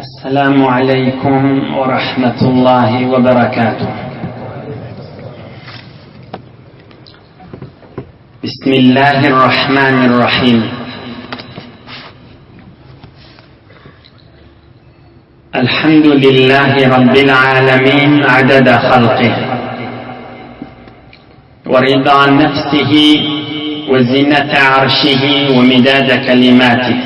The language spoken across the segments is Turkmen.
Esselamu aleýkum we rahmetullahi we berekatuh. Bismillahirrahmanirrahim. Elhamdülillahi Rabbil alemin adada halqih. Ve rida nefsihi ve zinete arşihi ve midade kelimatih.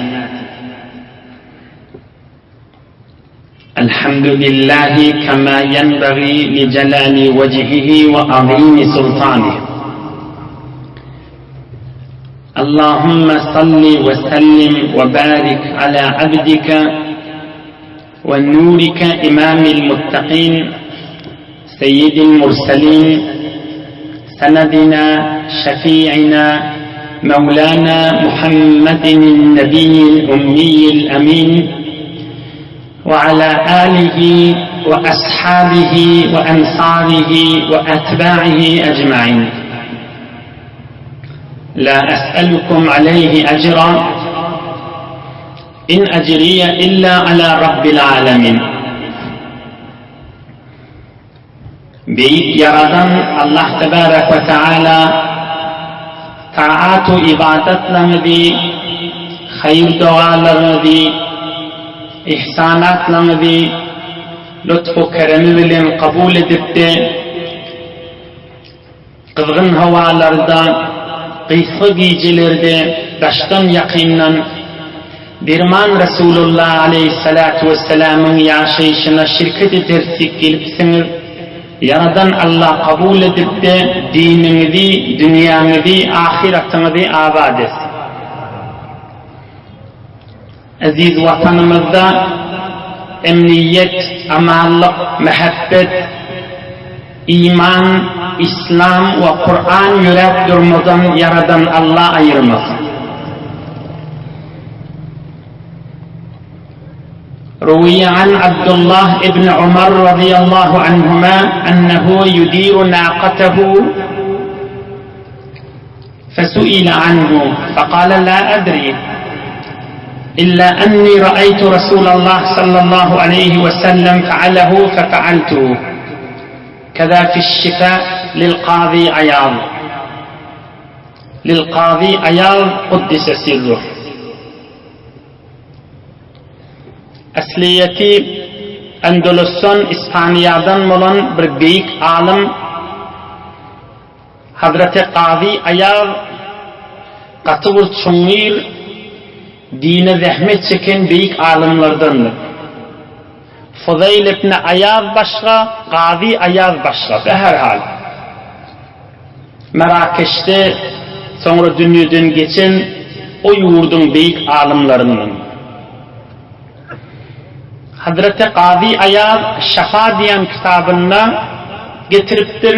الحمد لله كما ينبغي لجلال وجهه وعظيم سلطانه اللهم صل وسلم وبارك على عبدك ونورك إمام المتقين سيد المرسلين سندنا شفيعنا مولانا محمد النبي الأمي الأمين وعلى آله وأصحابه وأنصاره وأتباعه أجمعين لا أسألكم عليه أجرا إن أجري إلا على رب العالمين Beýik Ýaradan Allah Tebarek we Teala taat-u ybadatlaryňyzy, haýyr-dogalaryňyzy, ihsanatlaryňyzy lutf-u keremi bilen kabul edipdi. Gyzgyn howalarda, gysga gijelerde daşdan-ýakyndan Derman Resulullah aleýhissalatu wessalamyň ýaşaýşyna şirket ederis diýip gelipsiňiz. Ýaradan Allah kabul edip-de diniňizi, dünýäňizi, ahyratyňyzy abat etsin. Eziz Watanymyzda emniýet, amanlyk, mähebbet, iman, islam we Kuran ýöräp durmadan Ýaradan Alla aýyrmasyn. Ruwiýa an Abdullah ibn Umar razyýallahu anhuma ennehu yudiru naqatahu فسئل عنه فقال لا أدري إلا أني رأيت رسول الله صلى الله عليه وسلم فعله ففعلته كذا في الشفاء للقاضي عياض للقاضي عياض قدس سره Aslyýeti Endulusdan, Ispaniýadan bolan bir beýik alym Hazreti Kazy Aýaz gaty bir çuňňur dine zähmet çeken beýik alymlardandyr. Fuzaýl ibn Aýaz başga, Kazy Aýaz başga. Beherhal, Merakeşde soňra dünýeden geçen o ýurduň beýik alymlaryndan. Hazreti Kazy Aýaz Şafa diýen kitabynda getiripdir,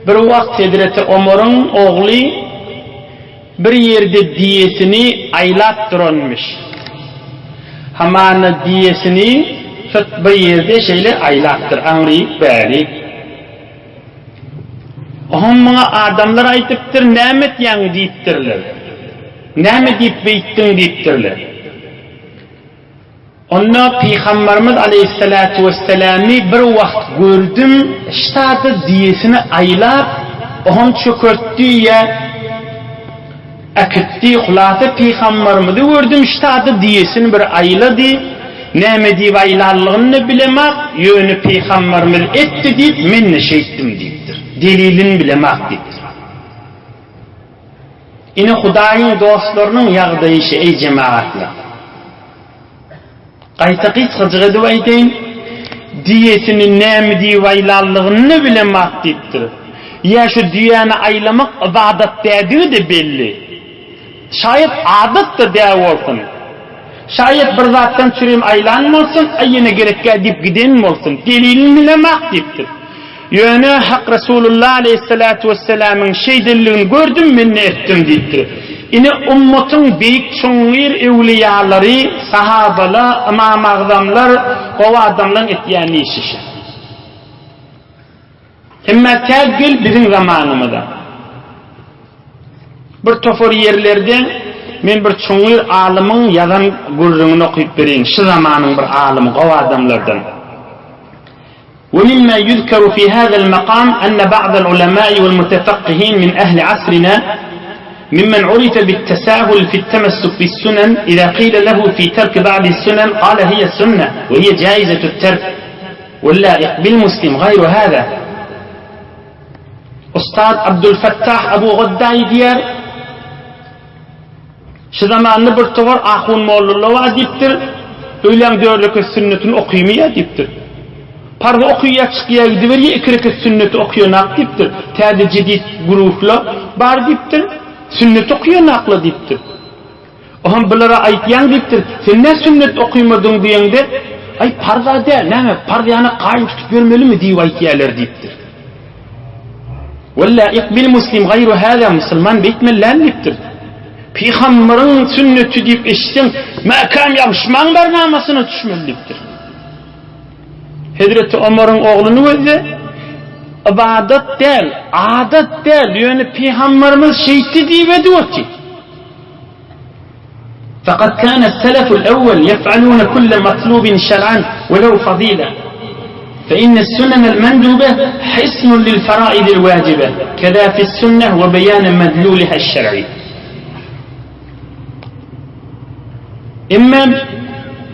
Bir wagt Hezreti Omaryň ogly bir ýerde diýesini aýlap duranmyş. Hamana diýesini tut bir ýerde şeýle aýlapdyr, aňryk bärik. Oňam muňa adamlar aýdypdyr, näme etýäň diýipdirler. Näme diýip beýtdiň diýipdirler. Onda Pygambarymyz aleýhissalatu wesselamy bir wagt gördüm, ştada diýesini aýlap, oňam çökertdi ýa äkitdi, hulasa Pygambarymyzy gördüm, ştada diýesini bir aýlady, näme diýip aýlanlygyny-da bilemak, ýöne Pygambarymyz etdi diýip, men-de şeýtdim diýipdir. Delilini bilemak diýipdir. Ine Hudaýyň dostlarynyň ýagdaýy şe eý jemagatlar. Gaýta gysgajyk edip aýdaýyn, Diýesini näme diýip aýlanlygyny bilemak diýipdir. Ýa şu düýäni aýlamak ybadat dädigi-de belli. Şaýat adat-da dä bolsun. Şaýat bir zatdan çürim aýlan bolsun, aý ýene gerekgä diýip giden bolsun. Delilini bilemak diýipdir. Ýöne Hak Resulullah aleýhissalatu wessalamyň şeýdenligini gördüm, men-de etdim diýipdir. Ine, ummatyň beýik çuňňur öwlüýalary, sahabalar, ymam-agzamlar, gowy adamlaryň etýän işi şe. Emma tä gel biziň zamanymyza. Bir topar ýerlerde. men bir çuňňur alymyň ýazan gürrüňini okyp bereýin, şu zamanyň bir alymy, gowy adamlardan. ومما يذكر في هذا المقام أن بعض العلماء والمتفقهين من أهل عصرنا ممن عرف بالتساهل في التمسك بالسنن إذا قيل له في ترك بعض السنن قال هي السنة وهي جائزة الترك واللائق بالمسلم غير هذا Ustad Abdulfattah Abu Goddaý diýer, Şu zamanda bir towar ahun mollalar bar diýipdir, öýläň dört rekat sünnetini okymyýar diýipdir. Parzy okyýar çykýar gidiberýär iki rekat sünneti okýanak diýipdir. Täze jedid guruhlar bar diýipdir, sünnet okýanaklar diýipdir. Oňam bulara aýtýaň diýipdir, sen nä sünnet okymadyň diýeňde, aý parz-a däl, näme parz ýana gaýym tutup ýörmelimi diýip aýtýarlar diýipdir. Walla bil muslim gaýru hâzâ musulman beýtmeli däl diýipdir. Pygambaryň sünneti diýip eşitseň, mäkäm ýapyşmaň barnamasyna düşmeli diýipdir. Hezreti Omaryň ogluny gözle, ybadat däl, adat däl, ýöne pygambarymyz şeýtdi diýip edip otyr. Fakat kana seleful evvel yef'alune kulle matlubin şer'an velev fazile. Fe inne sunnenel mendube hisnun lil feraidil vacibe. Keza fis sünneh ve beyane medluliha şer'i. Emma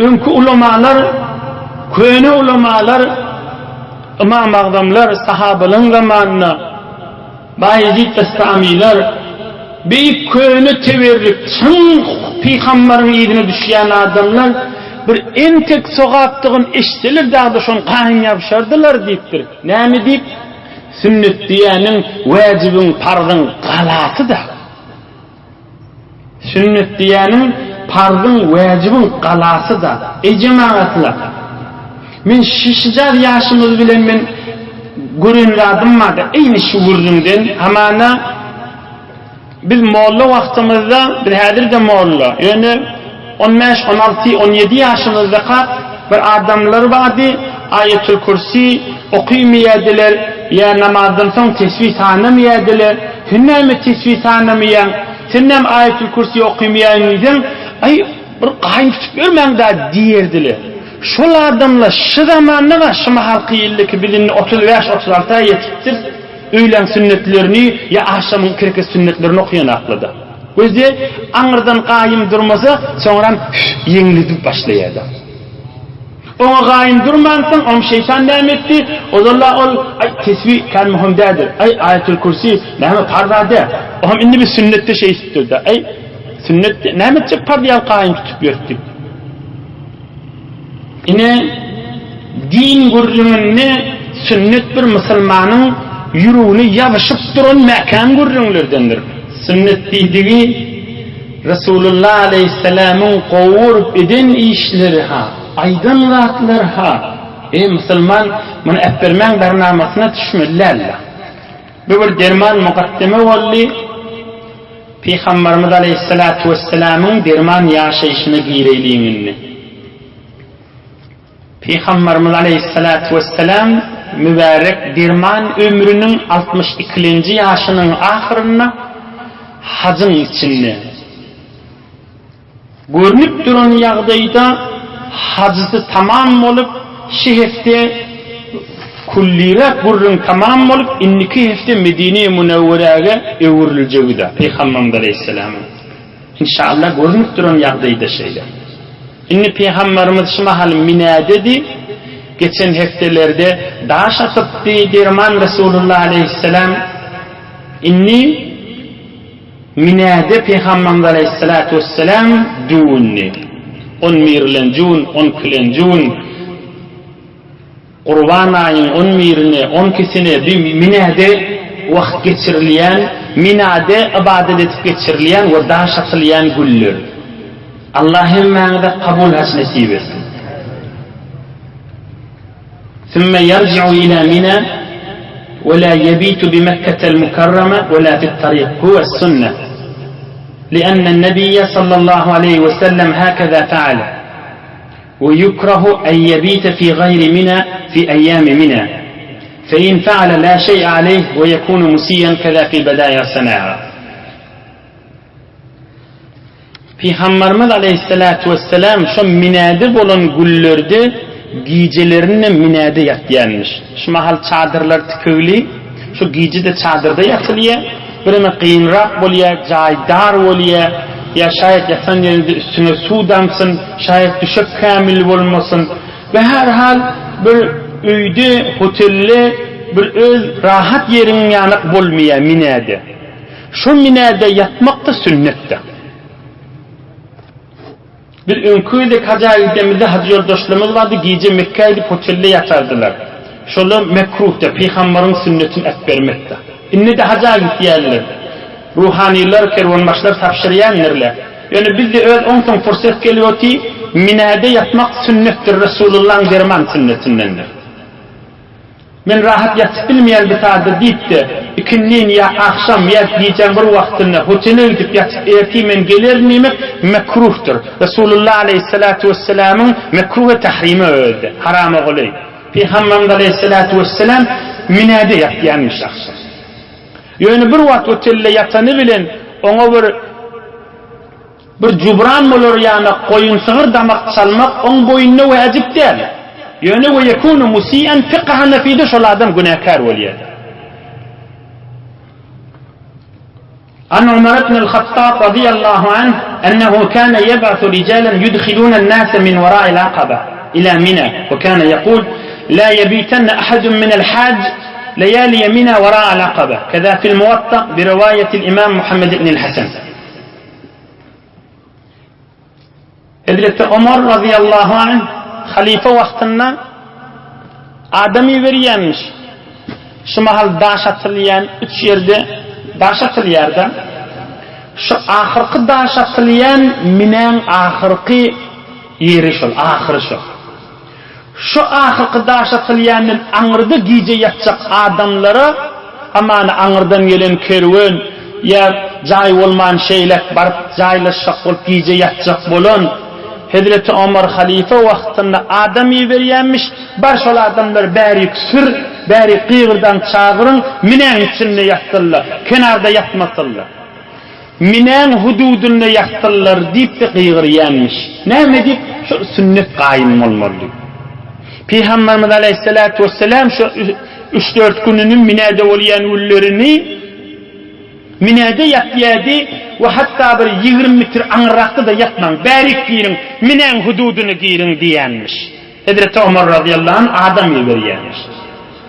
öňki ulamalar, köne ulamalar, ymam agzamlar sahabalaryň zamanynda Baýezit Bestamylar, beýik köne teberrik, çyn pygambaryň yzyna düşýän adamlar bir entek sogapdygyny eşitseler dagda şony gaýym ýapyşardylar diýipdir. Näme diýip? Sünnet diýýäniň wäjibiň, parzyň galasy-da. Sünnet diýýäniň parzyň, wäjibiň galasy-da. Eý jemagatlar! Men şişijaz ýaşymyz bilen men gören zadym bardy, eýni şu gürrüňden, hamana biz molla wagtymyzda, biz häzir-de molla, ýöne on bäş, on alty, on ýedi ýaşymyzdaka bir adamlar bardy, Aýetül Kürsi okymaýardylar, ýa namazdan soň tesbih sanamaýardylar. Sen näme tesbih sanamaýaň, sen näme Aýetül Kürsi okymaýaň diýseň, aý, bir gaýym tutup ýörmäň-dä diýerdiler. Şol adamlar şu zamanda bar, şu mahalky ýyldaki biz indi 35, 36-a ýetipdiris, öýläň sünnetlerini ýa agşamyň iki rekat sünnetlerini okaýanaklar-da. Gözi aňyrdan gaýym durmasa, soňram ýeňledip başlaýar-da. Oňa gaýym durmansoň, oň şeýtan näme etdi? Ozal-a ol, Aý, tesbi kän möhüm däldir. Aý, Aýatul Kürsi, näme, parz-a däl. Oňam indi bir sünnetde şeýdipdir-de. Aý, sünnet, näme etjek parz ýaly gaýym tutup ýörüs diýip. Ine, din gürrüňinde sünnet bir musulmanyň ýüregine ýazyşyp duran mäkäm gürrüňlerdendir. Sünnet diýdigi Resulullah aleýhissalamyň gowy görüp eden işleri-ha, aýdan zatlary-ha. Eý, musulman, muny äpbermäň barnamasyna düşmeli däldir. Bu bir derman mukaddeme boldy. Pygamberimiz aleýhissalatu wessalamyň derman ýaşaýşyna gireýliň indi. Pygamberimiz aleýhissalatu wessalam mübärek derman ömrüniň altmyş ikilenji ýaşynyň ahyrynda hajyň içinde görnüp duran ýagdaýda hajysy tamam bolup, şu hepde külliräk gürrüň tamam bolup, indiki hepde Medine-i Münewweräge öwrüljegide Pygamberimiz aleýhissalamyň. Inşallah görnüp duran ýagdaýda şeýle. Indi Pygamberimiz şu mahal Minädedi, geçen hepdelerde daş atypdy derman Resulullah aleýhissalam. Indi Minäde Pygamberimiz aleýhissalatu wessalam düwündi. On birlenji gün, on ikilenji gün. Gurban aýyň on birine, on ikisine bi Minäde wagt geçirilýän, Minade ybadat edip geçirilýän we daş atylýan günler. Allah hemmäňize kabul haj nesip etsin. Sümme ýerji'u ila Mina we la ýebitu bi Mekketel Mukarrama we la fit-taryk huwe sünne. Li'enne-nebiýe sallallahu aleýhi we sellem hakeza feale. We ýukrahu en ýebite fi gaýri Mina fi eýýami Mina. Fe in feale la şeý'e aleýh we ýekunu musiýen keza fi bedaýa sena'a. Pygambarymyz aleýhissalatu wessalam şo Minäde bolan günlerde gijelerine Minäde ýatýanmyş. Şu mahal çadyrlar tikigli, şu gije-de çadyrda ýatylýar. Bireme kynrak bolýar, jaý dar bolýar, ýa şaýat ýatan ýeriňde üstüňe suw damsyn, şaýat düşek kämil bolmasyn. Be her hal bir öýde, hotelde bir öz rahat ýeriň ýanak bolmaýar Minäde. Şo minäde ýatmak-da sünnetdir. Biz öňki gezek haja gidemizde hajy ýoldaşlarymyz bardy, gije Mekgä gidip hotelde ýatardylar. Şolar mekruhdyr, pygambaryň sünnetini äpbermekdir. Indi-de haja gitýärler. Ruhanylar, kerwenbaşylar tabşyrýandirler. Ýöne bizde öz onsoň pursat gelip otyr, minäde ýatmak sünnetdir, Resulullahyň derman sünnetindendir. Men rahat ýatyp bilmeýän bu sada diýip-de, ikindin ýa agşam ýa gijäň bir wagtynda hotele gidip ýatyp ertir men gelerin diýmek mekruhdyr. Resulullah aleýhissalatu wessalamyň mekruhy tahrime özi, harama golaý. Pygamberimiz aleýhissalatu wessalam Minäde ýatýanmyş agşam. Ýöne bir wagt otelde ýatany bilen oňa bir Bir jubran bolar ýanak goýun-sygyr damak çalmak oň boýnuna wäjip däl. Ýöne we ýekunu musian fykh hanafide şol adam günäkär bolýar. An Umar ibn al-Hattab razyýallahu anh ennehu kana ýeb'asu rijalan yudhiluna an-nasa min wara'il aqaba ila Mina we kana ýekul la ýebitanna ahadun min al-hajj leýaliýa Mina wara'al aqaba keza fil Muwatta bi riwaýatil imam Muhammed ibn al-Hasan. Hezreti Omar razyýallahu anh halyfa wagtynda adam iberýänmiş. Şu mahal daş atylýan üç ýerde daş atylýar-da. Şu ahyrky daş atylýan Minäň ahyrky ýeri şol, ahyry şol. Şu ahyrky daş atylýandan aňyrda gije ýatjak adamlara hamana aňyrdan gelen kerwen ýa jaý bolman şeýläk baryp jaýlaşjak bolup gije ýatjak bolan Hezreti Omar halyfa wagtynda adam iberýänmiş, bar şol adamlary bärik sür, bärik gygyrdaň çagyryň, minäň içinde ýatsynlar, kenarda ýatmasynlar. Minäň hududynda ýatdyrlar diýip-de gygyrýanmyş. Näme diýip? Şu sünnet gaýym bolmaly diýip. Pygamberimiz aleýhissalatu wessalam şu üç-dört gününi Minäde bolýan günlerini Minäde ýatýardy we hatda bir 20 metr aňyrrakda-da ýatmaň, bärik giriň, Minäň hududyna giriň diýýänmiş. Hezreti Omar razyýallahu anh adam iberýärmiş.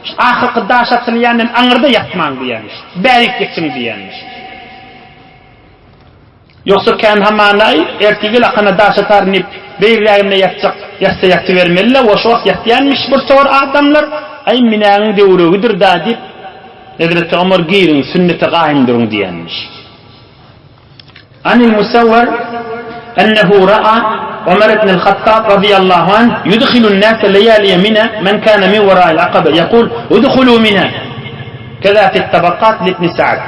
Şu ahyrky daş atylýandan aňyrda ýatmaň diýýärmiş. Bärik geçiň diýýärmiş. Ýogsa kän hamana-aý, ertir gel akana daş ataryn diýip, beýräginde ýatjak, ýatsa ýatybermeli-le, o şo wagt ýatýanmyş bir tor adamlar, aý minäňiň döwregidir-dä diýip, Hezreti Omar giriň, sünnete gaýym duruň diýýänmiş. Anil Musawwar ennehu ra'a Omar ibn al-Hattab razyýallahu anh yudhilun nase leýaliýe Mina men kana min wara'il Akabe ýekul udhulu Mina keza fit tabakat li ibn Sa'd.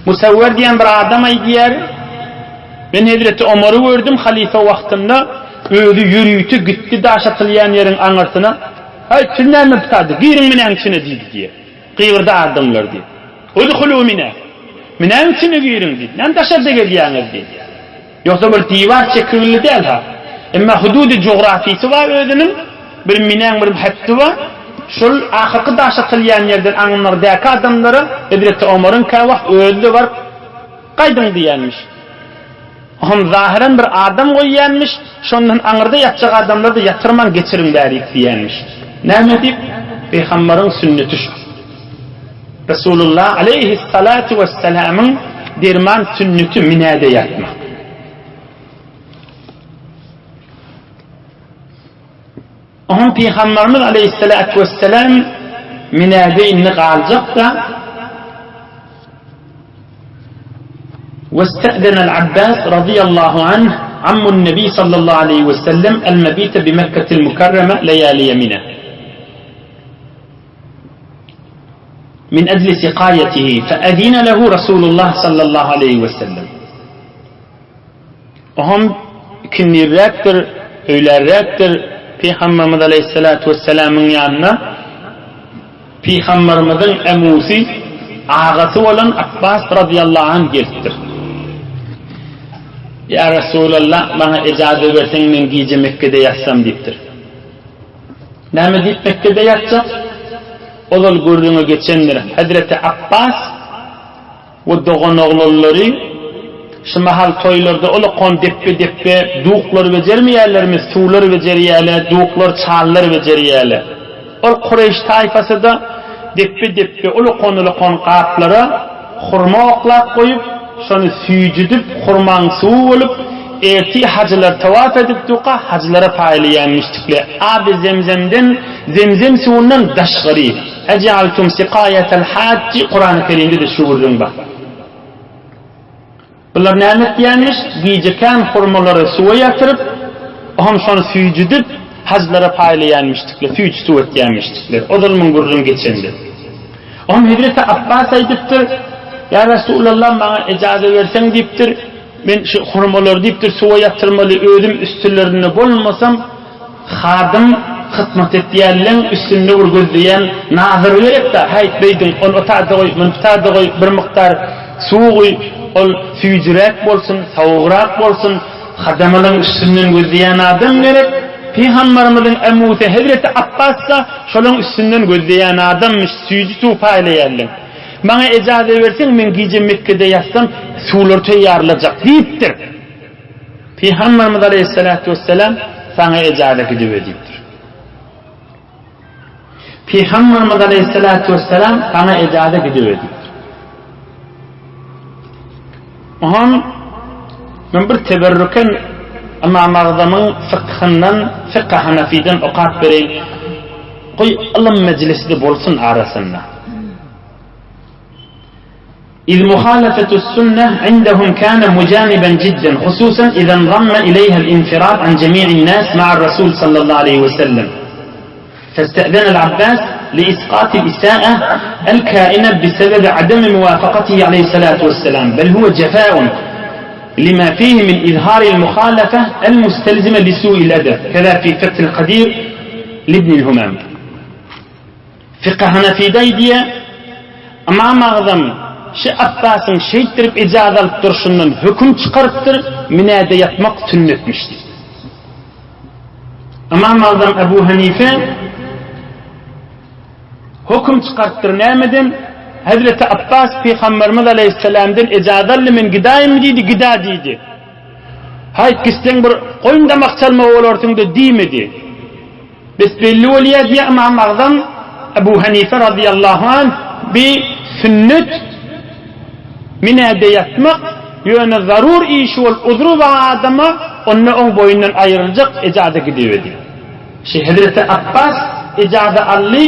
Musawwar diýen bir adam aýdýar, Men hezreti Omary gördüm halyfa wagtynda özi ýörite gitdi daş atylýan ýeriň aňyrsyna, Haý, siz näme pytady, giriň Minäň içine diýdi diýýär. Gygyrdy adamlar diýip. Udhulu Mina. Minäň içine giriň diýdi. Näme daşarda gezýäňiz diýdi. Ýogsa bir diwar çekigilli däl-ha. Emma hududy jografysy bar özüniň, bir Minäň bir hetdi bar. Şol ahyrky daş atylýan ýerden aňyrdäki adamlara Hezreti Omaryň käwagt özi-de baryp Gaýdyň diýýänmiş. Oňam zahyran bir adam goýýanmyş, şondan aňyrda ýatjak adamlary-da ýatyrmaň, geçiriň bärik diýýänmiş. Näme diýip? Pygambaryň sünneti şu. Resulullah aleýhissalatu wessalamyň derman sünneti minäde ýatmak. Oňa Pygamberimiz aleýhissalatu wessalam Minäde indi galjak-da, Westa'zenel Abbas razyýallahu anh ammun Nebi sallallahu aleýhi wesellem el-mebite bi Mekketil Mukarreme leýäliýe Mina. Min ejli siqaýetihi fe'ezine lehu Rasulullah sallallahu aleýhi wesellem. Oňam ikindirräkdir, öýlärräkdir, Pygamberimiz aleýhissalatu wessalamyň ýanyna Pygamberimiziň emusy. Agasy bolan Apbas razyýallahu anh gelipdir. Ýa Resulallah, maňa ejaza berseň men gije Mekgede ýatsam diýipdir. Näme diýip Mekgede ýatjak? Ozal gürrüňi geçendir. Hezreti Apbas we doganoglanlary şu mahal toýlarda ulakon depbe-depbe duklar bejermeýärlermi, suwlar bejerýärler, duklar, çallar bejerýärler. Ol kureýş taýfasy-da depbe-depbe ulakon-ulakon gaplara hurma oklap goýup, şony süýjüdip, hurmaň suwy bolup, ertir hajylar tawaf edip durka hajylara paýlaýanmyşdyklar. Aby zemzemden, zemzem suwundan daşgary. Ejealtum sikaýatel hajji Kurany Kerimde-de şu gürrüň bar. Bular näme etýänmiş? Gije kän hurmalary suwa ýatyryp, oňam şony süýjüdip, hajylara paýlaýanmyşdyklar, süýji suw etýänmişdikler. Ozal muň gürrüň geçendi. Oňam hezreti Apbas aýdypdyr, Ýa Resulallah, maňa ejaza berseň diýipdir, men şu hurmalary diýipdir, suwa ýatyrmaly, özüm üstülerinde bolmasam, Hadym hyzmat etýänleň üstünde bir gözleýän nazyr gerek-dä, häýt beýdiň, ony o taýda goý, muny bu taýda goý, bir mukdar suw guý, ol süýjüräk bolsun, sowugrak bolsun, hadamalaň üstünden gözleýän adam gerek. Pygambarymyzyň Emusy hezreti Apbas-da şolaň üstünden gözleýän adammyş, süýji suw paýlaýanleň. Maňa ejaza berseň, men gije Mekgede ýatsam, suwlary taýýarlajak diýipdir. Pygamberimiz aleýhissalatu wesselam saňa ejaza gidibe diýipdir. Pygamberimiz aleýhissalatu wesselam saňa ejaza gidibe diýipdir. Oňam men bir teberrüken Ymam Agzamyň fykhyndan, fykh Hanafiden okap bereýin. Goý ylym mejlisi bolsun arasynda. إذ مخالفة السنة عندهم كان مجانبا جدا خصوصا إذا انضم إليها الانفراد عن جميع الناس مع الرسول صلى الله عليه وسلم فاستأذن العباس لإسقاط الإساءة الكائنة بسبب عدم موافقته عليه الصلاة والسلام بل هو جفاء لما فيه من إظهار المخالفة المستلزمة لسوء الأدب كذا في فتح القدير لابن الهمام Fykh Hanafide aýdýar, Ymam Agzam şi Apbasyň şeýtdirip ijaza alyp durşundan höküm çykarypdyr, Minäde ýatmak sünnetmiş diýip. Ymam Agzam Ebu Hanife höküm çykarypdyr nämeden? Hezreti Apbas Pygamberimiz aleýhissalamdan ijaza aldy, men gidaýynmy diýdi, gida diýdi. Haýt gitseň bir goýun damak çalmagy bolarsyň-da diýmedi. Bes belli bolýar diýýär Ymam Agzam Ebu Hanife razyýallahu anh bi sünnet minäde ýatmak ýöne zarur işi bolup uzry bar adama onda oň boýundan aýryljak ejaza gidiberdi. Şi hezreti Apbas ejaza aldy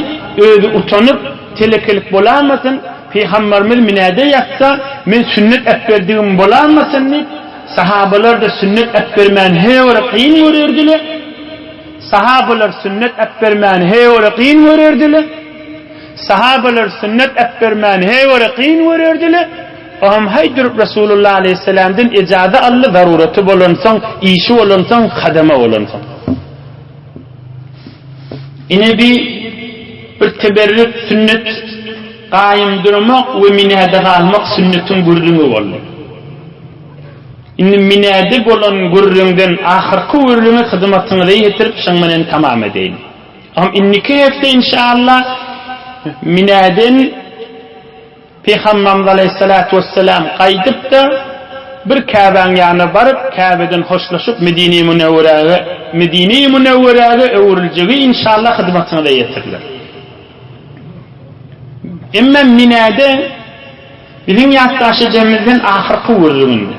özi utanyp telekelik bolamasyn pygambarymyz minäde ýatsa men sünnet äpberdigim bolamasyn diýip sahabalar-da sünnet äpbermäni heýwere kyn görerdiler. Sahabalar sünnet äpbermäni heýwere kyn görerdiler. Sahabalar sünnet äpbermäni heýwere kyn görerdiler. Oňam haý durup Resulullah aleýhissalamdan ejaza aldy, zaruraty bolansoň, işi bolansoň, hadama bolansoň. Ine bi bir teberrük sünnet gaýym durmak we minäde galmak sünnetiň gürrüňi boldy. Indi minäde bolan gürrüňden ahyrky gürrüňi hyzmatyňyza ýetirip şuň bilen tamam edeýin. Am indiki hepde inşallah minäden Pygamberimiz aleýhissalatu wesselam gaýdyp-da bir Käbäň ýanyna baryp Käbeden hoşlaşyp Medine-i Münewweräge Medine-i Münewweräge öwrüljegi inşallah hyzmatyňyza ýetiriler. Emma minäde Biziň ýatdaşejemizden ahyrky gürrüňinde.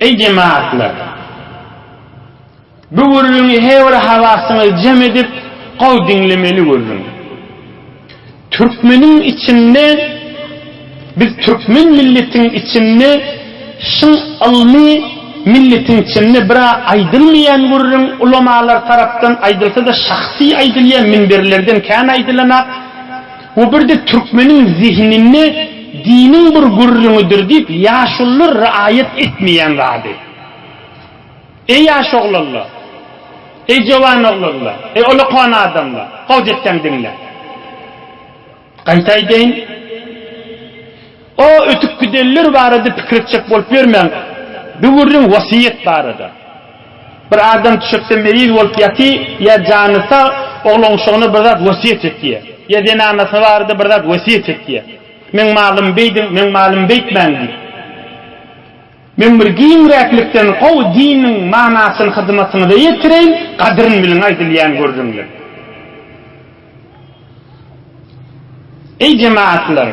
Eý jemagatlar! Bu gürrüňi her bir hawasyňyzy jem edip, gowy diňlemeli gürrüň. Türkmeniň içinde, biz türkmen milletiň içinde şyň ylmy milletiň içinde bir-ä aýdylmaýan gürrüň, ulamalar tarapdan aýdylsa-da şahsy aýdylýar, minberlerden kän aýdylanak. Bu birde türkmeniň zehininde diniň bir gürrüňidir diýip ýaşulular raýat etmeýän zady. Eý ýaş oglanlar! Eý jowan oglanlar! Eý ulakan adamlar! Gowy etseň diňle. Gaýta aýdaýyn. O ötüp gidenler barada pikir etjek bolup ýörmäň. Bu gürrüň wasiýet barada. Bir adam düşekde meriz bolup ýaty, ýa jany sag, oglan-uşagyna bir zat wasiýet etýär. Ýa zenanasy barada bir zat wasiýet etýär. Meň malym beýdiň, meň malym beýtmäň diýip. Men bir giňräklikden gowy diniň manasyny hyzmatyňyza ýetireýin, gadyryn biliň aýdylýan gürrüňler. Eý jemagatlar!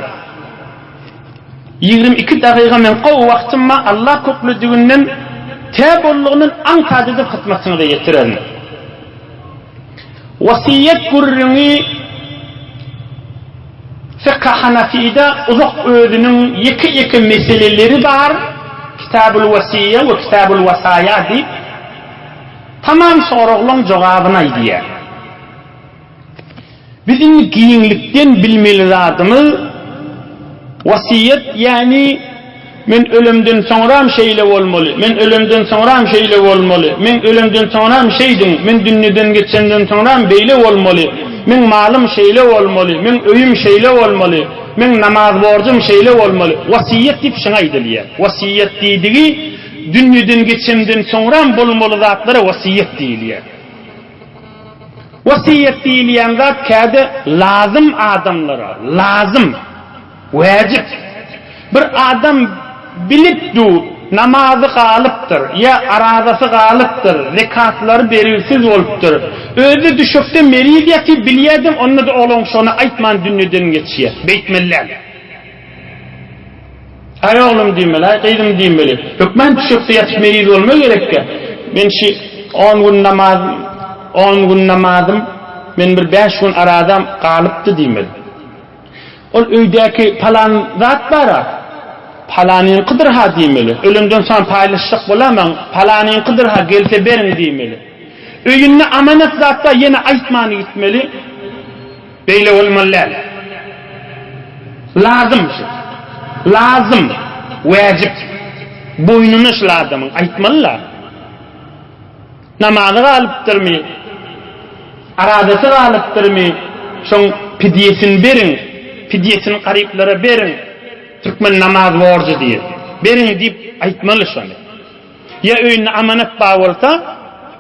22 dagyga men gowy wagtym bar, Allah köklediginden tä bollugyndan aňsat edip hyzmatyňyza ýetirerin. Wasiýet gürrüňi Fykh Hanafide uzak özüniň ýeke-ýeke meseleleri bar, Kitabul Wasiýe we Kitabul Wasaýa diýip, tamam soraglaň jogabyny aýdýar. Biz indi giňlikden bilmeli zadymyz, wasiýet, ýagny men ölemden soňram şeýle bolmaly, men ölemden soňram şeýle bolmaly, men ölemden soňram şeýdiň, men dünýeden geçenden soňram beýle bolmaly, meň malym şeýle bolmaly, meň öýüm şeýle bolmaly, meň namaz borjum şeýle bolmaly. Wasiýet diýip şuňa aýdylýar. Wasiýet diýdigi dünýeden geçemden soňram bolmaly zatlara wasiýet diýilýär. Wasiýet diýilýän zat käde lazym adamlara, lazym, wäjip. Bir adam bilip dur, namazy galypdyr, ýa arazasy galypdyr, zekatlary bergisiz bolupdyr. Özi düşekde meriz ýatyp bilýädem, onda-da oglan şony aýtman dünýeden geçýär. Beýtmeli däl. Aý oglum diýmeli, aý gyzym diýmeli. Hökman düşekde ýatyp meriz bolma gerekkä. Men şi on gün namaz, on gün namazym, men bir bäş gün arazam galypdy diýmeli. Ol öýdäki palan zat bar-a, palanyňkydyr-ha diýmeli. Ölemden soň paýlaşjak bolamaň, palanyňkydyr-ha, gelse beriň diýmeli. Öýünde amanat zat bar, ýene aýtman gitmeli. Beýle bolmaly däl. Lazym şu. Lazym. Wäjip. Boýnuna şul adamyň aýtmaly-la. Namazy galypdyrmy? Arazasy galypdyrmy? Şoň pidýesini beriň. Pidýesini garyplara beriň. Türkmen namaz borjy diýip. Beriň diýip aýtmaly şony. Ýa öýünde amanat bar bolsa,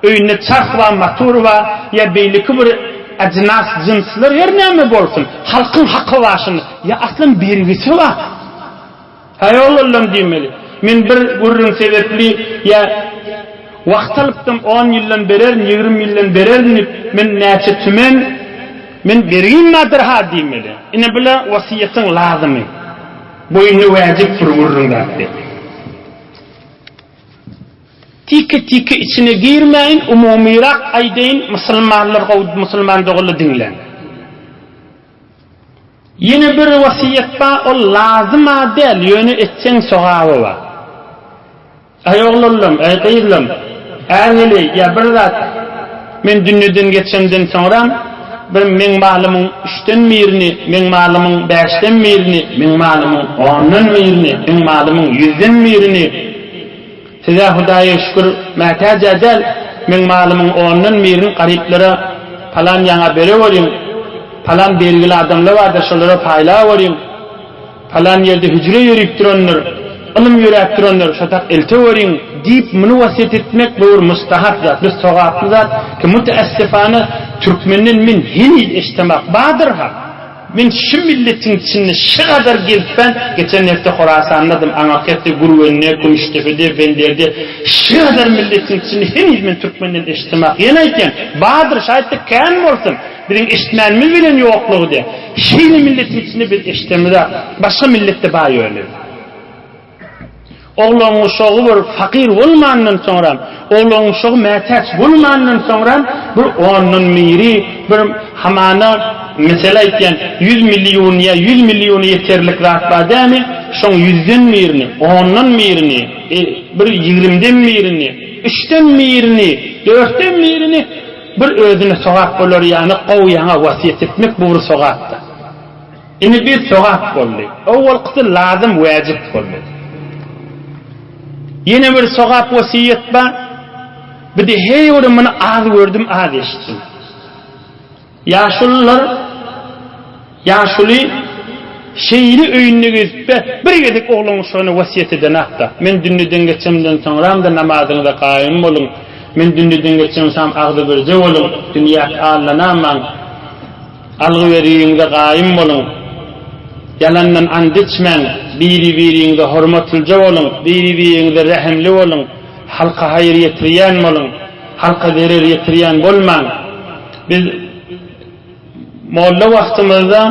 öýünde çarh bar, motor bar, ýa beýleki bir ajnas, jynslar her näme bolsun, halkyň haky bar şunda, ýa aslym bergisi bar. Haý oglanlam diýmeli. Men bir gürrüň sebepli ýa wagt alypdym, on ýyldan bererin, 20 ýyldan bererin diýip, men näçe tümen, men bergim bardyr-ha diýmeli. Ine bula wasiýetiň lazymy. Boýnuna wäjip bir gürrüň zat diýip. Tike-tike içine girmäýin, umumyrak aýdaýyn, musulmanlar gowy musulman doganlar diňläň. Ýene bir wasiýet bar, ol lazym-a däl, ýöne etseň sogaby bar. Aý oglanlam, aý gyzlam, är heleý ýa bir zat, men dünýeden geçemden soňram bir meň malymyň üçden birini, meň malymyň bäşden birini, meň malymyň ondan birini, meň malymyň ýüzden birini, Siz-ä Hudaýa şükür, mätäj-ä däl, meň malymyň ondan birini garyplara palan ýaňa bereweriň, palan bergili adamlar bardyr, şolara paýlaweriň, palan ýerde hüjre ýörüp durandyr, ylym ýöräp durandyr, şo tak elteweriň diýip, muny wesýet etmek bu bir mustahap zat, bir sogaply zat ki, müteessifana türkmenden men heniz eşdemak bardyr-ha. Men şu milletiň içinde şu gadar gezipän, geçen hepde Horasandadym, aňyrky hepde Gürgende, Kümüşdepede, Benderde, şu gadar milletiň içinde heniz men türkmenden eşitdemak. Ýene aýtýan, bardyr, şaýatda kän bolsun, biziň eşitmänimiz bilen ýoklugy däl. Şeýle milletiň içinde biz eşidemizok. Başga milletde bar ýöne. Oglan-uşagy bir fakyr bolmandan soňram, oglan-uşagy mätäç bolmandan soňram bir ondan biri bir hamana mesele aýtýan ýüz million ýa ýüz milliona ýeterlik zat bar dämi, şoň ýüzden birini, ondan birini, bir ýigrimden birini, üçden birini, dörtden birini bir özüne sogap bolar ýaly gowy ýaňa wasiýet etmek bu bir sogapdyr. Indi bir sogap boldy. Owalkysy lazym, wäjip boldy. Ýene bir sogap wesiýet bar. Bir-de heý bir muny az gördüm, az eşitdim. Ýaşulular. Ýaşuly şeýle öýünde gezip-de, bir gezek oglan-uşagyna wesýet edenok-da. Men dünýeden geçemden soňram-da namazyňyza gaýym boluň. Men dünýeden geçemsam agzybirje boluň, dünýä allanamaň. Algy-bergiňize gaýym boluň. Ýalandan and içmäň, biri-biriňize hormatlyja boluň, biri-biriňize rehimli boluň, halka haýyr ýetirýän boluň, halka zerer ýetirýän bolmaň. Biz molla wagtymyzda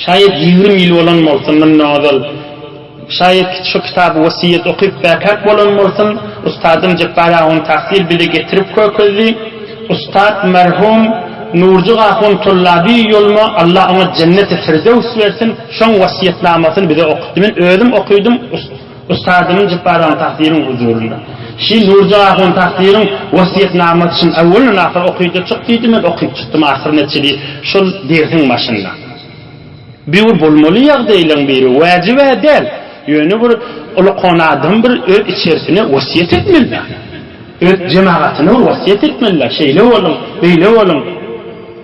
Şaýat 20 ýyl bolan bolsun mundan ozal, şaýat şu kitaby wesýet okyp bäkäk bolan bolsun, ustadym Jepbar ahun Tahsil bize getirip kökezdi. Ustat merhum Nurjyk ahun Tullaby ýolma Allah oňa jenneti firdews bersin, şoň wesýetnamasyny bize okutdy. Men özüm okydym ustadymyň Jepbar ahun Tahsiliň huzurynda. Şi Nurjyk ahun Tahsiliň wesýetnamasy şun öwwelden ahyr okyda çyk diýdi, men okyp çykdym ahyryna çili şol dersiň başynda. Bir bolmaly ýagdaýlaryň biri, wäjib-ä däl, ýöne bir ulkan adam bir öz içerisine wesýet etmeli-dä. Öz jemagatyna bir wesýet etmeli-dä, şeýle boluň, beýle boluň.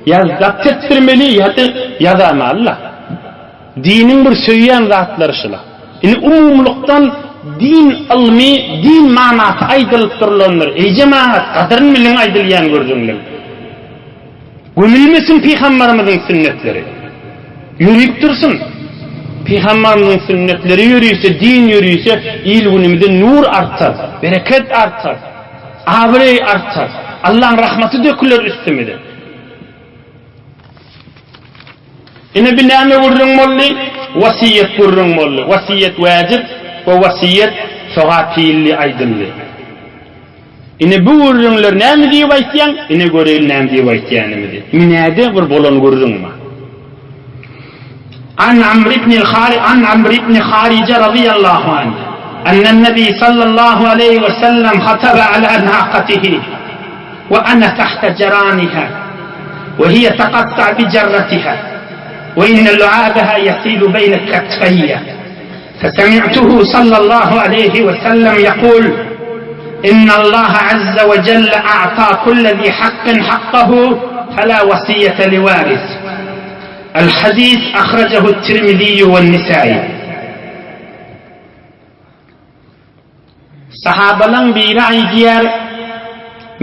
Ýa zabt etdirmeli, ýa-da ýazamaly-da. Diniň bir söýýän zatlary şular. Indi umumylykdan din ylmy, din manasy aýdylyp durlandyr. Eý jemagat, gadyryny biliň aýdylýan gürrüňleň. Gömülmesin pygambarymyzyň sünnetleri. Ýörüp dursun. Pygambarymyzyň sünnetleri ýörüse, din ýörüse, il-günümize nur artar, bereket artar, abraý artar, Allaň rahmaty döküler üstümize. Ine bi näme gürrüň boldy? Wasiýet gürrüň boldy. Wasiýet wäjip we wasiýet sogap hilli aýdyldy. Ine bu gürrüňler näme diýip aýtýaň? Ine göreýin näme diýip aýtýanymyzy. Minäde bir bolan gürrüň bar. An Amr ibn Hari an Amr ibn Harije radiyallahu anh. Ennen Nebi sallallahu aleyhi ve sellem hataba ala naqatihi ve ana tahta jaraniha ve hiye taqatta bi jarratiha ve inne lu'abaha yasilu beyne katfayya. فسمعته صلى الله عليه وسلم يقول إن الله عز وجل أعطى كل ذي حق حقه فلا وصية لوارث الحديث أخرجه الترمذي والنسائي Sahabalaň biri aýdýar,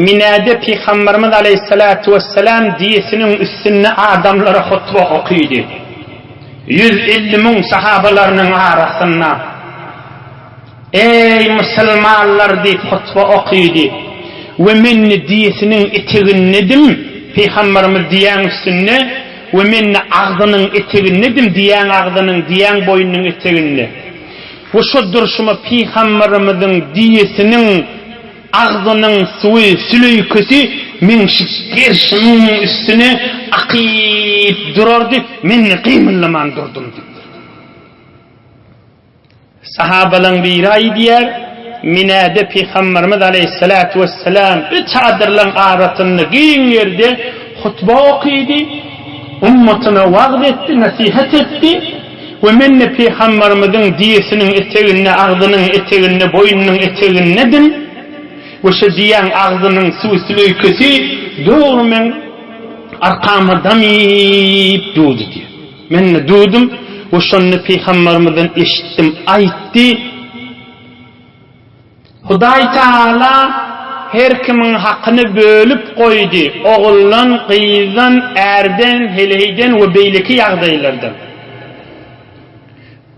Minäde Pygamberimiz aleýhissalatu wessalam düýesiniň üstünde adamlara hutba okydy. 150 müň sahabalarynyň arasynda. Eý, musulmanlar diýip hutba okydy. We men-de düýesiniň etegindedim, Pygamberimiz düýäň üstünde, we men-de agzynyň etegindedim, düýäň agzynyň, düýäň boýnunyň eteginde. We şo durşuma pygamberimiziň düýesiniň agzynyň suwy, süleýkesi meň şu gerşimiň üstüne akyp durardy, men-de gymyldaman durdum diýipdir. Sahabalaň biri aýdýar, Minäde pygamberimiz aleýhissalatu wessalam bir çadyrlaň arasynda giň ýerde hutba okydy, ummatyna wagyz etdi, nesihat etdi. We men-de pygamberimiziň düýesiniň eteginde, agzynyň eteginde, boýnunyň etegindedim. We şo düýäň agzynyň suwy süleýkesi dogry meň arkama damyp durdy diýýär. Men-de durdum we şonda pygamberimizden eşitdim, aýtdy, Hudaý Tagala her kimiň hakyny bölüp goýdy, oguldan, gyzdan, ärden, heleýden we beýleki ýagdaýlardan.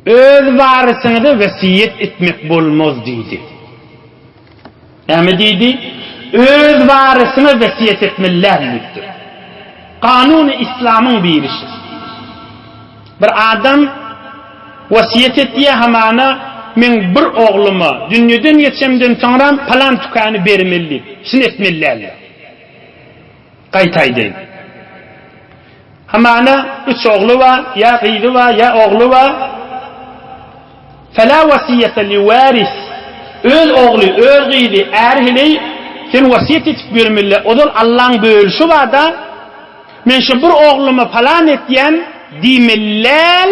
Öz warysyňyza wesýet etmek bolmaz diýdi. Näme diýdi? Öz warysyňa wesýet etmeli däl diýipdir. Kanuny islamyň biri şu. Bir adam wesýet etýär hamana meň bir ogluma dünýeden geçemden soňram palan tükany bermeli diýip. Şuny etmeli däldir. Gaýta aýdaýyn. Hamana üç ogly bar, ýa gyzy bar, ýa ogly bar. Fela wasiýete li waris. Öz ogly, öz gyzy, är heleý sen wesýet etip bermeli. Ozal Allaň bölüşi bar-da. Men şu bir ogluma palan etýän diýmeliläl,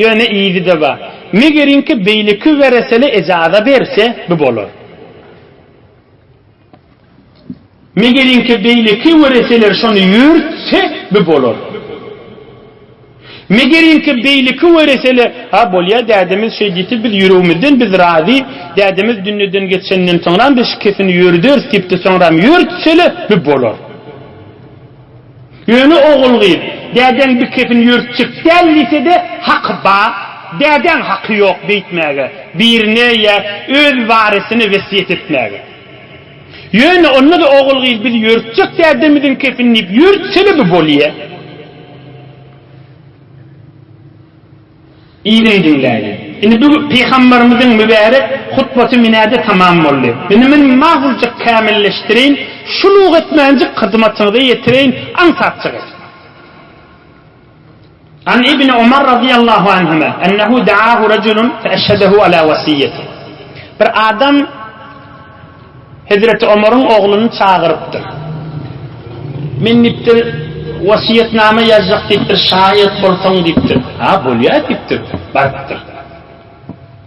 ýöne yzy-da bar. Megeriňki beýleki weresele ejaza berse, bu bolar. Megeriňki beýleki wereseler şony ýörtse, bu bolar. Megeriňki beýleki weresele, Ha, bolýa, dädemiz şeý diýse, biz ýüregimizden biz razy, dädemiz dünýeden geçenden soňram biz şu kefini ýörederis diýip-de soňram ýörtsele, bu bolar. Ýöne ogul-gyz, dädeň bi kefini ýörtjek däl diýse-de, haky ba, dädäň haky ýok beýtmäge, birine ýa öz warisine wesýet etmäge. Ýöne onda-da ogul-gyz biz ýörtjek dädemiziň kefini diýip ýörtsele bu bolýa. Yzyny diňläýli. Indi bu Pygamberimiziň mübärek hutbasy minäde tamam boldy. Indi men mazuljyk kämilleşdireýin, şuluk etmänjik hyzmatyňyza ýetireýin, aňsatjyk edip. An Ibni Omar razyýallahu anhuma, ennehu da'ahu rejulun fe eşhedehu ala wasiýeti. Bir adam Hezreti Omaryň ogluny çagyrypdyr. Men diýipdir, wasiýetnama ýazjak diýipdir, şaýat bolsaň diýipdir. Ha, bolýar diýipdir, barypdyr.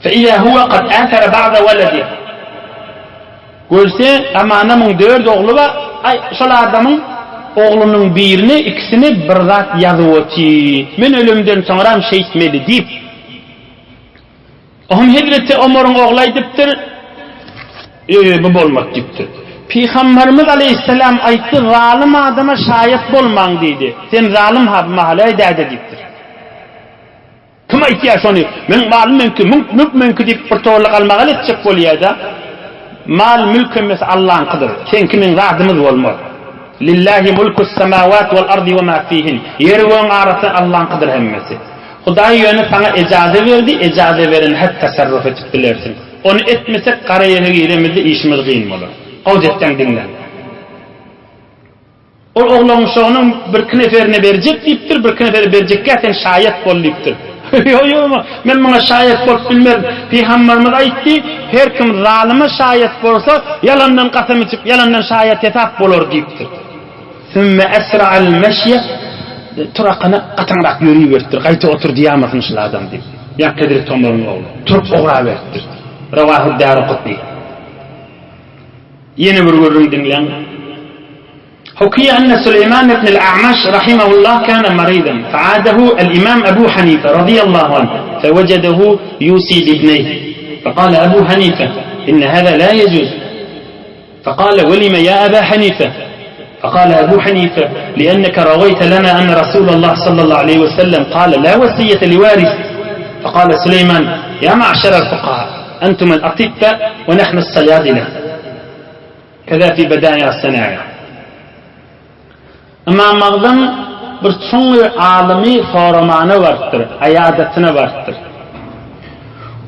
Fe iza huwa kad athara ba'da waladihi. Görse, amana muň dört ogly bar, aý, şol adamyň oglunyň birini, ikisini bir zat ýazyp otyr. Men ölemden soňram şeýtmeli diýip. Oňa hezreti Omaryň ogly aýdypdyr, Ýok, bu bolmaz diýipdir. Pygamberimiz aleýhissalam aýtdy, Zalym adama şaýat bolmaň diýdi. Sen zalym ha bu mahal, eý däde diýipdir. Kim aýtýar şony? Meň malym meňki, mülk meňki diýip bir torly galmagal etjek bolýar-da. Mal, mülk hemmesi Allaňkydyr. Seňki meň zadymyz bolmaz. Lillahi mulkus samawat wal ardi we ma fihin. Ýer gögüň arasy Allaňkydyr hemmesi. Hudaý ýöne saňa ejaza berdi, ejaza beren het tasarruf etip bilersiň. Ony etmesek gara ýere giremizde işimiz gyn bolar. Gowja etseň diňle. Ol oglan uşagynyň birki neferine berjek diýipdir, birki nefere berjekkä sen şaýat bol diýipdir. Ýok, ýok, men muňa şaýat bolup bilmerin. Pygamberimiz aýtdy, her kim zalyma şaýat bolsa, ýalandan kasam içip, ýalandan şaýat hesap bolar diýipdir. Sümme esra'al meşýe, turakana gataňrak ýöriberipdir, gaýta otur diýýämasyn şul adam diýip. Ýa Hezreti Omaryň ogly. Turup ugraberipdir. Rawahu Darukutny. Ýene bir gürrüň diňläň. Hukiýe enne Süleýman ibn al-A'maş rahimehullah kana maridan, fa'adahu al-Imam Abu Hanife radiyallahu anh, fewejedehu yusi bibneyhi. Fekale Abu Hanife, inne hâzâ lâ yejuz. فقال ولم يا أبا حنيفة فقال أبو حنيفة لأنك رويت لنا أن رسول الله صلى الله عليه وسلم قال لا وصية لوارث فقال سليمان يا معشر الفقهاء أنتم الأطباء ونحن الصيادلة كذا في بدائع الصناعة Ymam Agzam bir çuň alymy soramana barypdyr, aýadatyna barypdyr.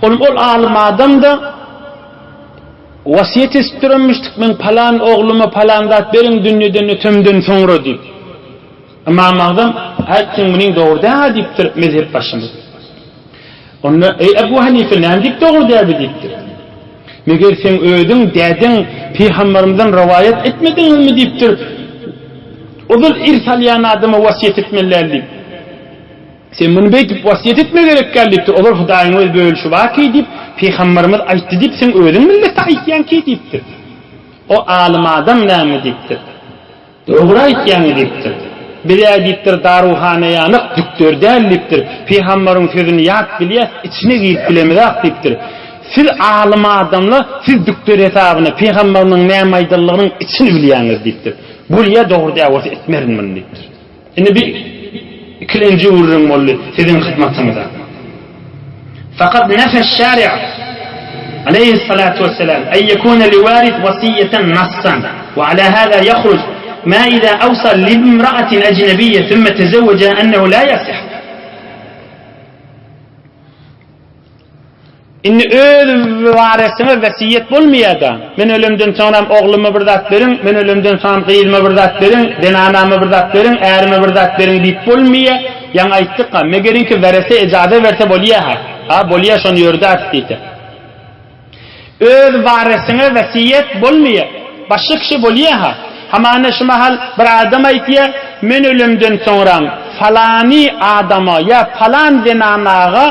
Ol ol alym adam-da wasiýet edip duranmyşdyk, men palan ogluma palan zat beriň dünýeden ötemden soňra diýip. Ymam Agzam, Aý, seň munyň dogry däl diýipdir mezhep başymyz. Onda, Eý, Ebu Hanife, näme diýip dogry däl bi diýipdir. Meger seň özüň, dädeň pygambermizden rowaýat etmediňizmi diýipdir. Ozal irs alýan adama wasiýet etmeli däl diýip. Sen muny beýdip wasiýet etme gerek däl diýipdir. Ozal Hudaýyň öz bölüşi bar ki diýip, pygamberimiz aýtdy diýip, seň özüň millete aýtýaň ki diýipdir. O alym adam näme diýipdir. Dogry aýtýaň diýipdir. Biz-ä diýipdir, daruhana ýanyk, dükder däl diýipdir. Pygambaryň sözüni ýat bilýäs, içine girip bilemizak diýipdir. Siz alym adamlar, siz dükder hesabyna pygambarynyň näme aýdanlygynyň içini bilýäňiz diýipdir. Bolýa dogry däl bolsa etmerin muny diýipdir. Indi bi ikilenji gürrüň boldy siziň hyzmatyňyza. Fakat nefeş-şari' aleýhissalatu wesselam en ýekune liwaris wasiýeten nassan we ala hâzâ ýahruj mâ izâ awsâ limra'atin ejnebiyye sümme tezewwejeha ennehu lâ yasih. Indi öz waresiňe wesiýet bolmaýar-da. Men ölemden soňram ogluma bir zat beriň, men ölemden soňam gyzyma bir zat beriň, zenanama bir zat beriň, ärime bir zat beriň diýip bolmaýar. Ýaňy aýtdyk-a, megeriňki werese ejaza berse bolýa-ha. Ha, bolýa şony ýördäris diýse. Öz waresiňe wesiýet bolmaýar. Başga kişi bolýa-ha. Hamana şu mahal bir adam aýtýar, men ölemden soňram falany adama ýa falan zenanaga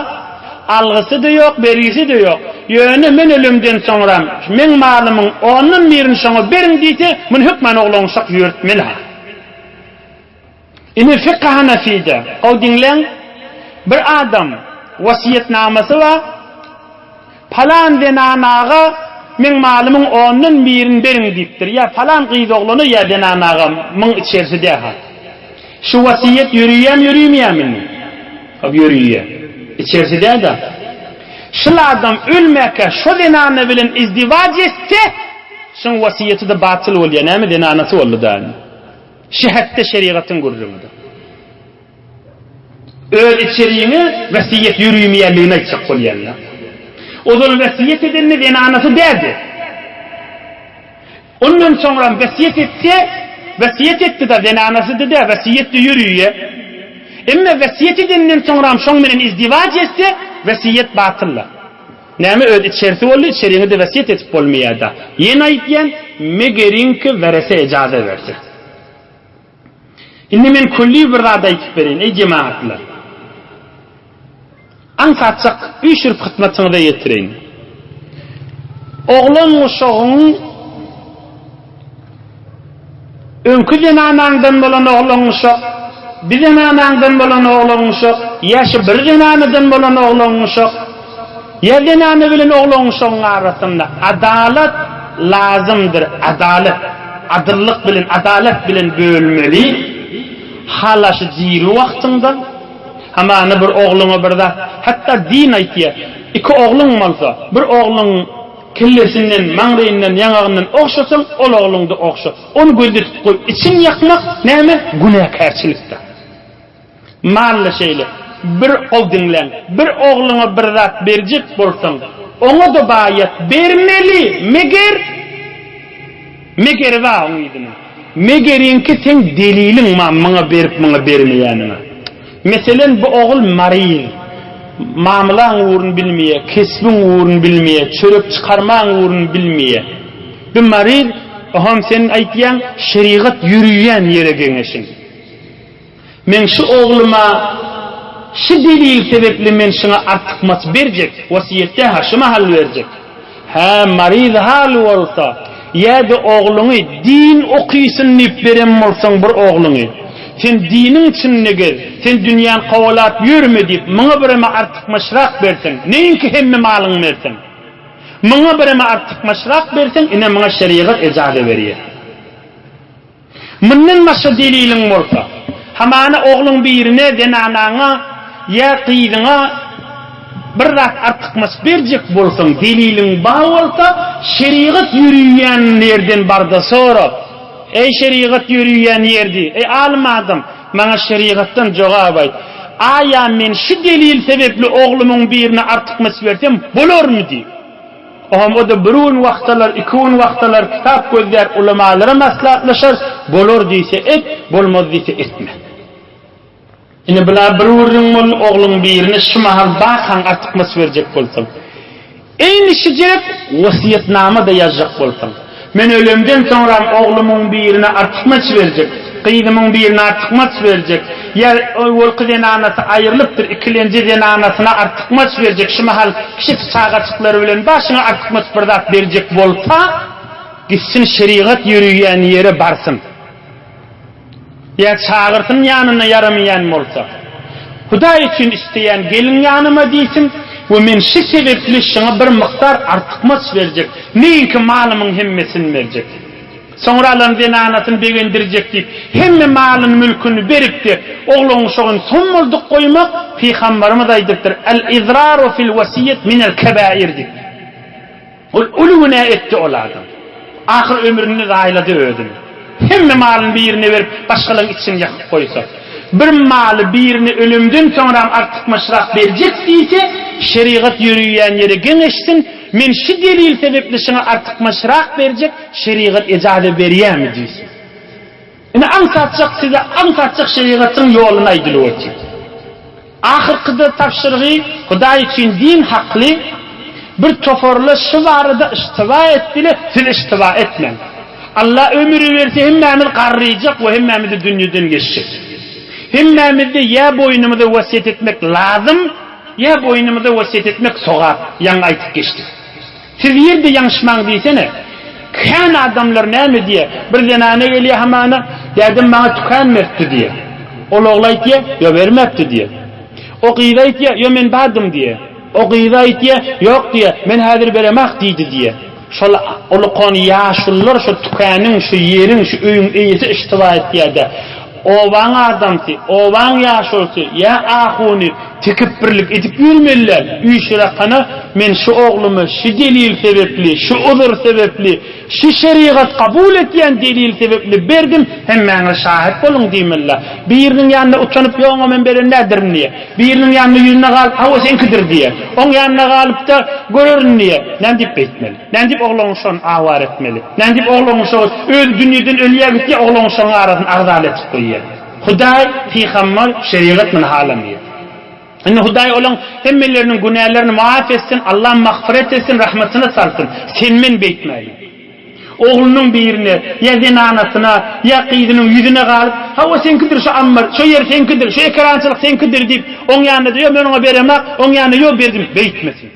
Algysy-da ýok, bergisi-de ýok. Ýöne men ölemden soňram meň malymyň ondan birini şoňa beriň diýse, muny hökman oglanuşak ýörtmeli-ha. Ine, fykhy hanafide, gowy diňläň. Bir adam wesýetnamasy bar, Palan zenanaga meň malymyň ondan birini beriň diýipdir. Ýa palan gyz oglana ýa zenanaga myň içerisi däha. Şu wesýet ýöriýämi ýörimeýämi indi? Hop ýöriýä. Içerisi däda. Şul adam ölmäkä şo zenana bilen izdiwaç etse, şuň wesýeti-de batyl bolýa. Näme zenanasy boldy da indi. Şähetde şerigatyň gürrüňidir. Öz içeriňe wesýet ýörimeýänligini aýtjak bolýan-da. Ozal wesýet edende zenanasy däldi. Ondan soňram wesýet etse, wesýet etdi-de, zenanasydy dä, wesýet-de ýöriýe. Emme wesýet edenden soňram şoň bilen izdiwaç etse, wesýet batyl-da. Näme öz içerisi boldy, içeriňi-de wesýet edip bolmaýar-da. Ýene aýtýan, megeriňki werese ejaza berse. Indi men külli bir zat aýdyp bereýin, eý jemagatlar! Aňsatjak üýşürip hytmatyňyza ýetireýin. Oglan-uşagyň öňki zenanaňdan bolan oglan-uşak, bi zenanaňdan bolan oglan-uşak, ýa şu bir zenanadan bolan oglan-uşak, Ýa zenany bilen oglan-uşagyň arasynda adalat lazymdyr, adalat, adyllyk bilen, adalat bilen bölmeli, hala şu diri wagtyňda, hamana bir ogluňa bir zat, hatda din aýtýar, iki ogluň bolsa, bir ogluň kellesinden, maňryýyndan, ýaňagyndan ogşasaň, ol ogluňda ogşa, ony gözde tutup goý, içiň ýakmak näme, günäkärçilikdir. Malla şeýle, bir ol diňläň, bir ogluňa bir zat berjek bolsaň, oňa-da baýat bermeli, meger, megeri bar oň yzynyň. Megeriňki seň deliliň bar muňa berip, muňa bermeýäniňe. Meselen, bu ogul maryz, mamlaň ugruny bilmeýär, kesbiň ugruny bilmeýär, çörek çykarmaň ugruny bilmeýär. Bu maryz, oňam sen aýtýaň, şerigat ýöriýän ýere geňeşiň. Meň şu ogluma şu delil sebepli men şuňa artykmaç berjek, wesýetde-hä şu mahal berjek. Hä, maryz hal bolsa, ýa-da ogluňy din okysyn diýip beren bolsaň bir ogluňy, sen diniň içinde gez, sen dünýäni kowalap ýörme diýip, muňa bireme artykmaçrak berseň, neýinki hemme malyňy berseň. Muňa bireme artykmaçrak berseň, ine muňa şerigat ejaza berýär. Mundan başga deliliň bolsa, hamana ogluň birine, zenanaňa ýa gyzyňa bir zat artykmaç berjek bolsaň, deliliň bar bolsa, şerigat ýöriýän ýerden barda sora, Eý şerigat ýöriýän ýerdi, eý alym adam, maňa şerigatdan jogap aýt. Aýa men şu delil sebepli oglumyň birine artykmaç bersem bolarmy diý. Oňam o-da bir gün wagt alar, iki gün wagt alar, kitap gözlär, ulamalara maslahatlaşar, bolar diýse et, bolmaz diýse etme. Ine bula bir gürrüň boldy, ogluň birine şu mahal bakaň artykmaç berjek bolsaň. Eýni şijek wesýetnama-da ýazjak bolsaň. Men ölemden soňram oglumyň birine artykmaç berjek, gyzymyň birine artykmaç berjek, ýa owalky zenanasy aýrylypdyr, ikilenji zenanasyna artykmaç berjek, şu mahal kiçi çagajyklary bilen başyňa artykmaç bir zat berjek bolsa, gitsin şerigat ýöriýän ýere barsyn. Ýa çagyrsyn ýanyna ýaramaýan bolsa. Hudaý üçin isleýän geliň ýanyma diýsin we men şi sebepli şyňa bir mukdar artykmaç berjek, neýinki malymyň hemmesini berjek. Soňra alan zenanasyny begendirjek diýip, hemme malyny-mülküni berip-de, oglan-uşagyny sommaldyk goýmak, Pygambarymyz aýdypdyr, El-izraru fil wesiýet minel kebair diýip. Ol uly günä etdi ol adam. Ahyr ömründe zaýalady özüni. Hemme malyny birine berip başgalaryň içini ýakyp goýsa. Bir maly birine ölümden soňram artykmaçrak berjek diýse, şerigat ýöriýän ýere geňeşsin, men şu delil sebepli şuňa artykmaçrak berjek, şerigat ejaza berýämi diýsin. Ine aňsatjak size aňsatjak şerigatyň ýoluny aýdylyp otyr. Ahyrkyda tabşyrygy Hudaý üçin din hakly bir toparlar şu barada yştyba etdiler, siz yştyba etmäň. Allah ömür berse hemmämiz garryjak we hemmämiz-de dünýeden geçjek. Hemmämizde ýa boýnumyza wesýet etmek lazym, ýa boýnumyza wesýet etmek sogap, ýaňy aýtyp geçdik. Siz nirde ýaňyşmaň diýsene. Kän adamlar näme diýýär? Bir zenana gelýär hamana, dädem maňa tükän beripdi diýýär. Ol ogly aýtýar, ýok bermäpdi diýýär. O gyz aýtýar, Ýo, men bardym diýýär. O gyz aýtýar, Ýok diýýär, men häzir beremak diýdi diýýär. Şol ulukan ýaşulular şu tükanyň, şu ýeriň, şu öýüň eýesi iştiba etýär-de, obaň adamsy, obaň ýaşulusy ýa ahuny tekepbirlik edip ýörmeliler. Üýşürakana men şu oglumy şu delil sebepli, şu uzur sebepli, şu şerigat kabul etýän delil sebepli berdim, hemmäňiz şahyt boluň diýmeliler. Biriniň ýanynda utanyp, ýok oňa men beren däldirin diýýär. Biriniň ýanynda ýüzüne galyp, hawa seňkidir diýýär. Oň ýanyna galyp-da, görerin diýýär. Näme diýip beýtmeli? Näme diýip oglan-uşagyny awara etmeli? Näme diýip oglan-uşagy özi dünýeden ölýär gitýär, oglan-uşagyň arasyny agzala etip goýýar? Hudaý, pygambar, şerigat muny halamaýar. Indi Hudaý olaň hemmeleriniň günälerini maaf etsin, Allah magfyret etsin, rahmatyna salsyn. Sen-men beýtmäýin. Oglunyň birine, ýa zenanasyna, ýa gyzynyň ýüzüne galyp, Hawa, seňkidir şu ammar, şo ýer seňkidir, şu ekerançylyk seňkidir diýip, oň ýanynda-da, Ýok, men oňa beremak, oň ýanynda, Ýok, berdim, beýtmesin.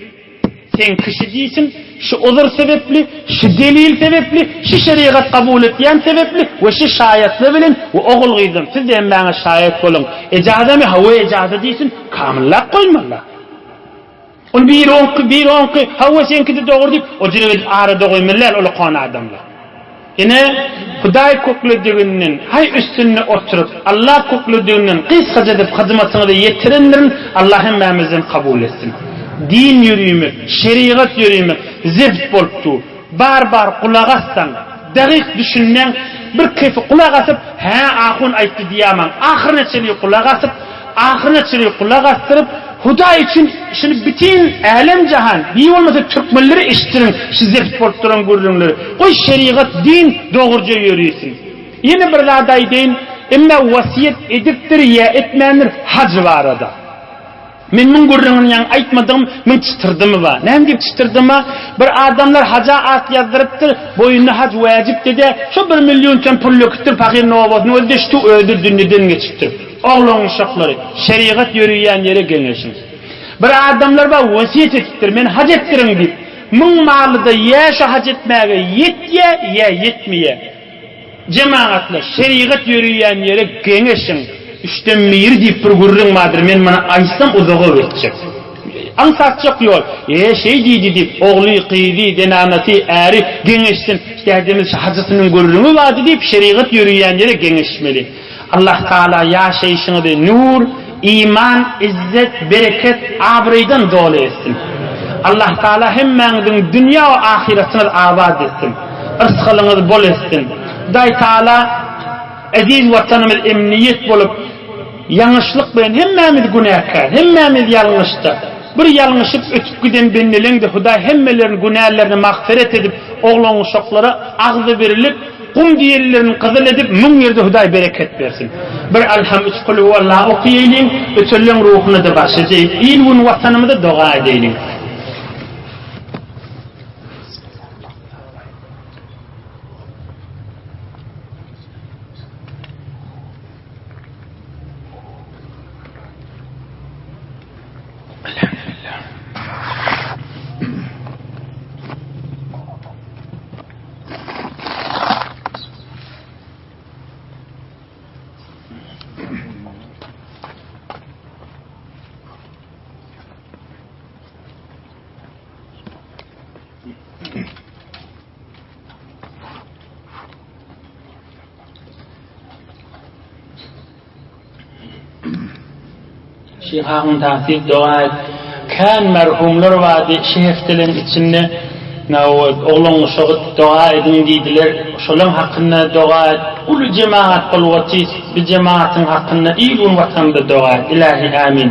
Seňki şi diýsin, şu uzur sebepli, şu delil sebepli, şu şerigat kabul etýän sebepli we şu şaýatlar bilen we ogul-gyzlarym, siz-de hemmäňiz şaýat boluň. Ejazamy? Hawa, ejaza diýsin, kamyllap goýmaly. Ol biri oňky, biri oňky, hawa seňkide dogry diýip, o jüre gidip arada goýmaly däl ulakan adamlar. Ine, Hudaý köklediginden, haý üstünde oturyp, Allah köklediginden gysgaça edip hyzmatyňyzy ýetirendirin, Allah hemmämizden kabul etsin. Din ýörümek, şerigat ýörümek zebt bolup dur. Bar-bar gulak assaň, dagyk düşünmäň, bir kefi gulak asyp, hä ahun aýtdy diýämaň, ahyryna çenli gulak asyp, Ahyryna çenli gulak asdyryp, Hudaý üçin şuny bütin älem-jahan, bir bolmasa türkmenlere eşitdiriň şu zebt bolup duran gürrüňleri. Goý şerigat, din dogruja ýörisin. Ýene bir zat aýdaýyn, emma wasiýet edipdir ýa etmändir haj barada. Men muň gürrüňini ýaňy aýtmadygym, muň çytyrdymy bar. Näme diýip çytyrdyma? Bir adamlar haja at ýazdyrypdyr, boýnuna haj wäjipdi-de, şo bir million çen pul döküpdir, pahyr nobatyny gözleşdi, özi dünýeden geçipdir. Oglan-uşaklary, şerigat ýöreýän ýere geňeşiň. Bir adamlar bar, wesýet edipdir, meni haj etdiriň diýip. Muň maly-da ýa şo haj etmäge ýetýä, ýa ýetmeýä. Jemagatlar, şerigat ýöreýän ýere geňeşiň. Üçden biri diýip bir gürrüň bardyr, men muny aýtsam uzaga geçjek. Aňsatjak ýol. E, şeý diýdi diýip, ogly, gyzy, zenanasy, äri geňeşsin. Dädemiz şu hajysynyň gürrüňi bardy diýip, şerigat ýöreýän ýere geňeşmeli. Allah Tagala ýaşaýşyňyzy nur, iman, izzet, bereket, abraýdan doly etsin. Allah Tagala hemmäňiziň dünýä we ahyratyňyzy abat etsin. Yrsgalyňyzy bol etsin. Hudaý Tagala eziz watanymyz emniýet bolup, ýalňyşlyk bilen hemmämiz günäkär, hemmämiz ýalňyşda. Bir ýalňyşyp ötüp giden bendeleňde Hudaý hemmelerini günälerini magfyret edip, oglan-uşaklara agzybirlik, Gum diýenlerini gyzyl edip müň ýerde Hudaý bereket bersin. Bir Alham üç Kulhuwalla okyýaýlyň, ötenleň ruhuna-da bagş edeýik, il-gün watanymyza doga edeýliň. Şyh ahun tasyp doga et. Kän merhumlar bardy şi hepdeleň içinde Nawaz oglan uşagy doga ediň diýdiler. Şolaň hakynda doga et. Uly jemagat bolup otyrys. Bi jemagatyň hakynda il gün watanymyza doga et. Ilahi amin.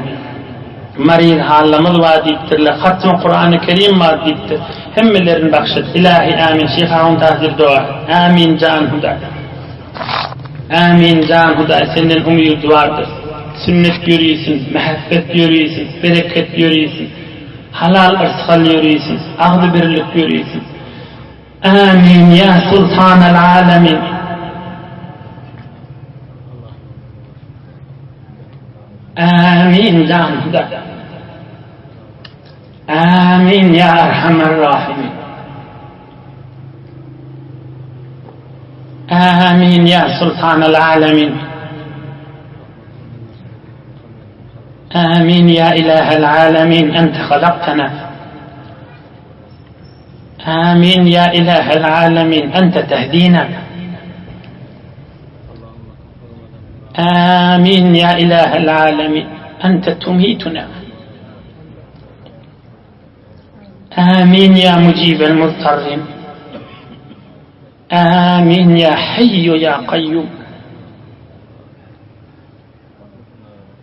Maryz hallamyz bar diýipdirler. Hatmy Kurany Kerim bar diýipdir. Hemmelerini bagş et. Ilahi amin. Şyh ahun tasyp doga et. Amin jan Hudaý. Ämin jan Hudaý senden umyt bardyr. Sünnet ýörisin, mähebbet ýörisin, bereket ýörisin, halal yrsgal ýörisin, agzybirlik ýörisin. Ämin ýa Sultanal Alemin. Ämin jan Hudaý. Ämin ýa Erhamer Rahimin. Ämin ýa Sultanal Alemin. Amin ya ilahel alemin ente halaktena. Amin ya ilahel alemin ente tehdina. Amin ya ilahel alemin ente tumituna. Amin ya mucibel muztarrin. Amin ya hayyu ya kayyum.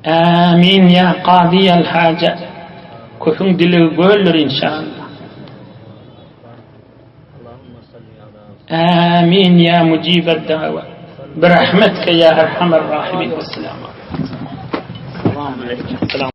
Amin ya kazyýal hajat. Köpüň dilegi göldür inşallah. Amin ya mujibed dawa. Birahmetke ya erhamer rahimin. Vesselamu aleyküm.